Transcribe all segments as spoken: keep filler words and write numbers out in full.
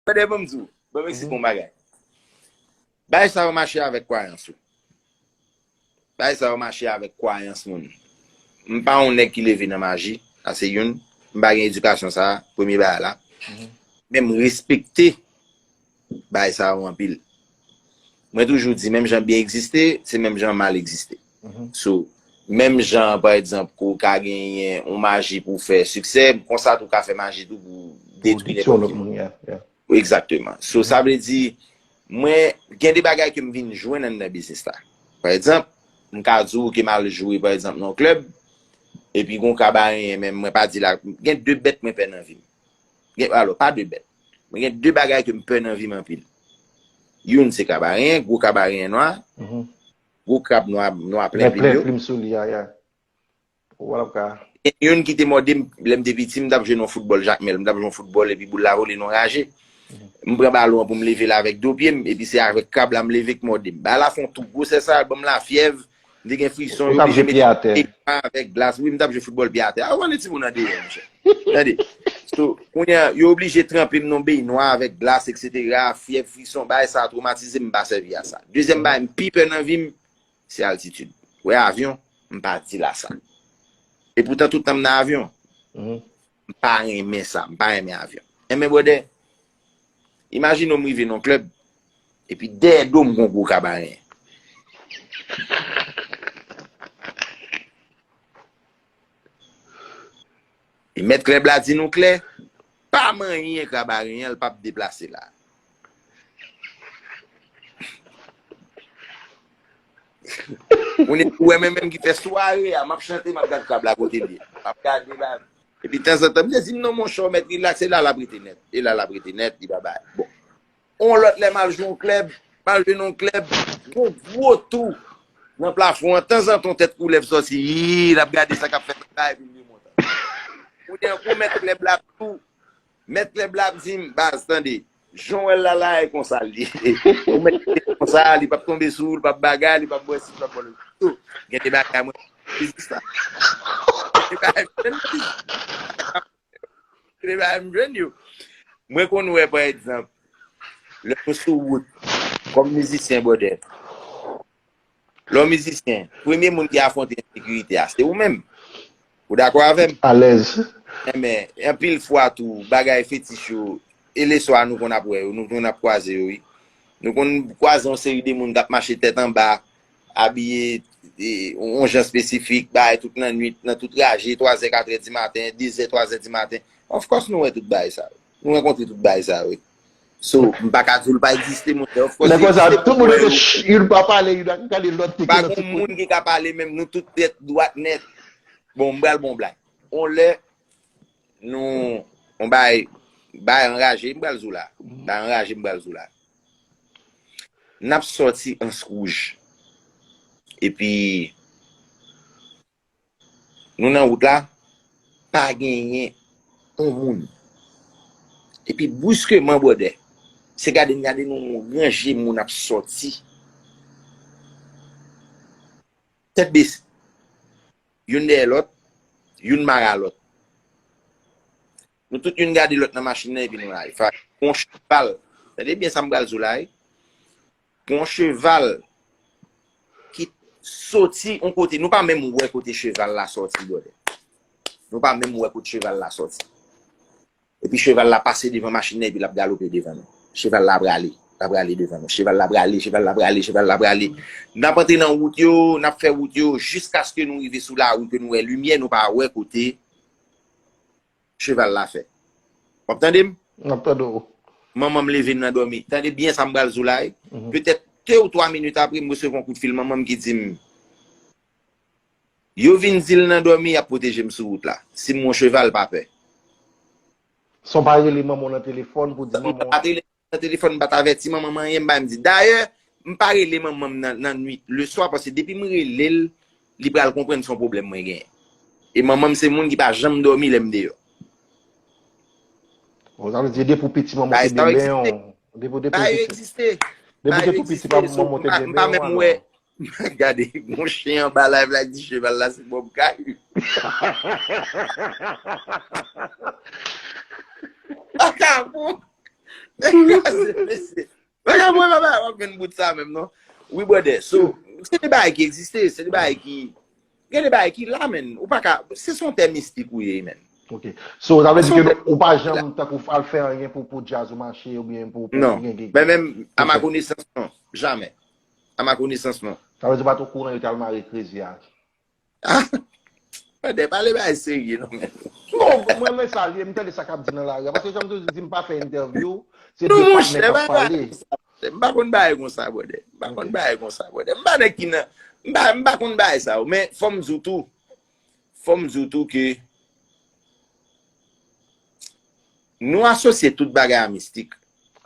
Tande, ban m di w. Ban m eksplike yon bagay. Bagay sa yo mache avèk kwayans ou. Bagay sa yo mache avèk kwayans moun. M pa yon nèg ki leve nan maji. Sa se youn. M pa gen edikasyon sa a, premye bagay la. Men m respekte bagay sa yo anpil. Mwen toujou di, menm jan byen egziste, se menm jan mal egziste. So, menm jan, pa egzanp, ke w ka genyen yon maji pou w fè siksè, konsa tou w ka fè maji tou pou w detwi nenpòt ki moun. Egzakteman. So, sa vle di, mwen, gen de bagay ke m vin jwenn anndan biznis la. Pa egzanp, m ka di w ke m al jwe, pa egzanp, nan yon klèb, epi gen yon kabareyen, men mwen pa di la, gen de bèt mwen pè nan vi m. Gen, alò, pa de bèt. Mwen gen de bagay ke m pè nan vi m anpil. Youn se kabareyen, gwo kabareyen nwa, gwo krab nwa, nwa plen plim yo. Plim sou li a, ya. Ou wè l ap ka. Gen youn ki te mòde m, lè m te piti, m t ap jwe nan foutbòl Jakmèl, m t ap jwe yon foutbòl epi boul la vole nan raje. M pran balon an pou m leve l avèk do pye m, epi se avèk krab la m leve k mòde m. Bagay la fè yon tou gwosè sa, ban m lafyèv, m te gen frison, yo oblije mete pye nwa avèk glas. Wi, m t ap jwe foutbòl pye atè. A, ou konnen timoun an deyò, monchè. Tande. So, kounye a, yo oblije tranpe m nan beny nwa avèk glas, etsetera, fyèv, frison, bagay sa twomatize m, m pa sèvi a sa. Dezyèm bagay, m pi pè nan vi m, se altitid. Wè avyon, m pa di l a sa. E poutan, tout tan m nan avyon, m pa renmen sa, m pa renmen avyon. Enben, brother, imajine w m rive nan klèb, epi dèyè do m gon gwo kabareyen. E mèt klèb la di nou klè, pa manyen kabareyen an, l p ap deplase la. Ou ne, ou wè mwen menm ki fè sware a, m ap chante, m ap gad krab la kote l ye. M ap gade la. Epi tanzantan, m te di m non, monchè, w mèt rilakse, la l ap rete nèt. E la l ap rete nèt, li pa bay. Bon. On lòt lè m al jwe yon klèb, m al jwe nan yon klèb, yon gwo tou nan plafon an, tanzantan yon tèt koulèv sòti, yii, l ap gade sa k ap fèt anba epi l remonte. Kounye a, kou mèt klèb la tou, mèt klèb la ap di m, baz, tande, jan w wè l la la, e konsa l ye. Ou mèt li konsa, li p ap tonbe sou ou, li p ap bagay, li p ap bwè si, li p ap bwè lòt. Tou, gen de bagay mwen, biznis la. Gen de bagay mwen, biznis. Gen de bagay m jwenn yo. Mwen konn wè, pa egzanp, lè nou sou wout, kòm mizisyen, brother, lè w mizisyen, premye moun ki afwonte ensekirite a, se ou menm. Ou dakò avè m? Alèz. Enben, anpil fwa tou, bagay fetich yo, e leswa nou konn ap wè yo, nou konn ap kwaze yo, wi. Nou konn kwaze yon seri de moun k ap mache tèt anba, abiye, e, yon jan espesifik, bagay tout lannwit, nan tout raje, twazè, katrè di maten, dezè, twazè di maten. Of course, nou wè tout bagay sa yo. Nou rankontre tout bagay sa yo, wi. So, m pa ka di w l pa egziste, monchè. Of course, li egziste pou mwen, wi. Lè konsa, tout moun rete ch-, youn pa pale, youn ap gade lòt ki nan ti kote. Pa gon moun ki ka pale menm, nou tout tèt dwat nèt. Bon, m pral bon blag. On lè, nou, on bagay, bagay anraje, m pral di w la. Bagay anraje, m pral di w la. N ap sòti Ans Wouj. Epi, nou nan wout la, pa genyen on moun. Epi briskeman, brother, se gade n gade nou yon ranje moun ap sòti. Tèt bese. Youn dèyè lòt, youn mare a lòt. Nou tout youn gade lòt nan machin nan epi nou lage. Fè yon cheval. Tande byen sa m pral di w la, wi. Gon cheval ki soti yon kote. Nou pa menm wè kote cheval la sòti, brother. Nou pa menm wè kote cheval la sòti. Epi cheval la pase devan machin nan, epi l ap galope devan nou. Cheval la prale, l ap prale devan nou. Cheval la prale, cheval la prale, cheval la prale. N ap antre nan wout yo, n ap fè wout yo, jiskaske nou rive sou lari ke nou wè limyè, nou pa wè kote cheval la fè. W ap tande m? M ap tande w. Manman m leve m nan dòmi. Tande byen sa m pral di w la, wi. Petèt de ou twa minit apre, m resevwa yon kout fil manman m ki di m, yo vin di l nan dòmi, y ap pwoteje m sou wout la. Si m yon cheval, pa pè. San w pa rele manman w nan telefòn pou di manman w. Nan telefòn, m pa t avèti manman m anyen, m pa menm di. Dayè, m pa rele manman m nan, nan nwit, leswa, paske depi m rele l, li pral konprann se yon pwoblèm mwen genyen. E manman m se moun ki pa janm dòmi lè m deyò. Bon, sa vle di, depi w piti, manman w te benben w. Depi w te tou piti. Depi w te tou piti, manman w te benben w, alò. Gade, gon chen anba live la di cheval la se Bob Caillou. Akabon. Kraze mesye. Bagay mwen pa bay w ap jwenn bout sa menm non. Wi brother. So, se de bagay ki egziste, se de bagay ki gen de bagay ki la menm. Ou pa ka, se son tè mistik ou ye menm. Ok. So, sa vle di ke ou pa janm tankou al fè anyen pou, pou djaz ou mache oubyen pou, pou Non. gen gen. Men menm, a ma konesans non. Jamè. A ma konesans non. Sa vle di ou pa t okouran yo t al mare Krezi a. Ah, Fede, pale bagay serye non men. Non, mwen renmen sa, li, m tande sa k ap di nan lari a. Paske jan m toujou di, m pa fè entèvyou, se Non, de monchè, patnè k ap bagay pale. M pa konn bagay konsa, brother. M pa konn bagay konsa, brother. M pa nèg ki nan, m pa, m pa konn bagay sa yo. Men fò m di w tou, fò m di w tou ke nou asosye tout bagay a mistik.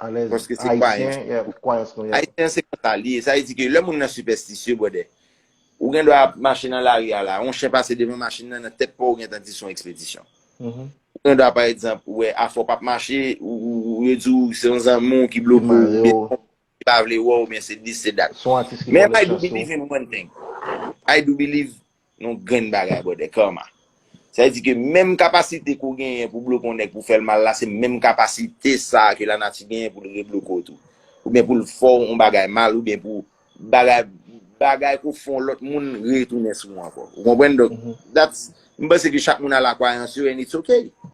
Alèz. Paske se kwayans. Ayisyen, yeah, kwayans nou, yeah. Ayisyen se konsa li ye. Sa vle di ke lè moun nan sipèstisye, brother, ou gen dwa ap mache nan lari a la, yon chen pase devan machin nan, nan tèt pa w, ou gentan di se yon ekspedisyon. Mhm. Ou gen dwa, pa egzanp, ou wè afè w p ap mache, ou, ou, ou yo di w se yon zanmi w ki bloke w, Mare oubyen w. Ki pa vle wè w, oubyen se dis, se dat. Se yon atis ki Men vòlè I do chans ou. believe in one thing. I do believe nan yon grenn bagay, brother, karma. Sa vle di ke menm kapasite ke w genyen pou bloke yon nèg pou fè l mal la, se menm kapasite sa ke lanati genyen pou l rebloke w tou. Oubyen pou l fè w yon bagay mal, oubyen pou bagay, bagay ke w fè yon lòt moun retounen sou ou ankò. Ou konprann? Donk, Mhm. that's, m panse ke chak moun a lakwayans yo, and it's okay.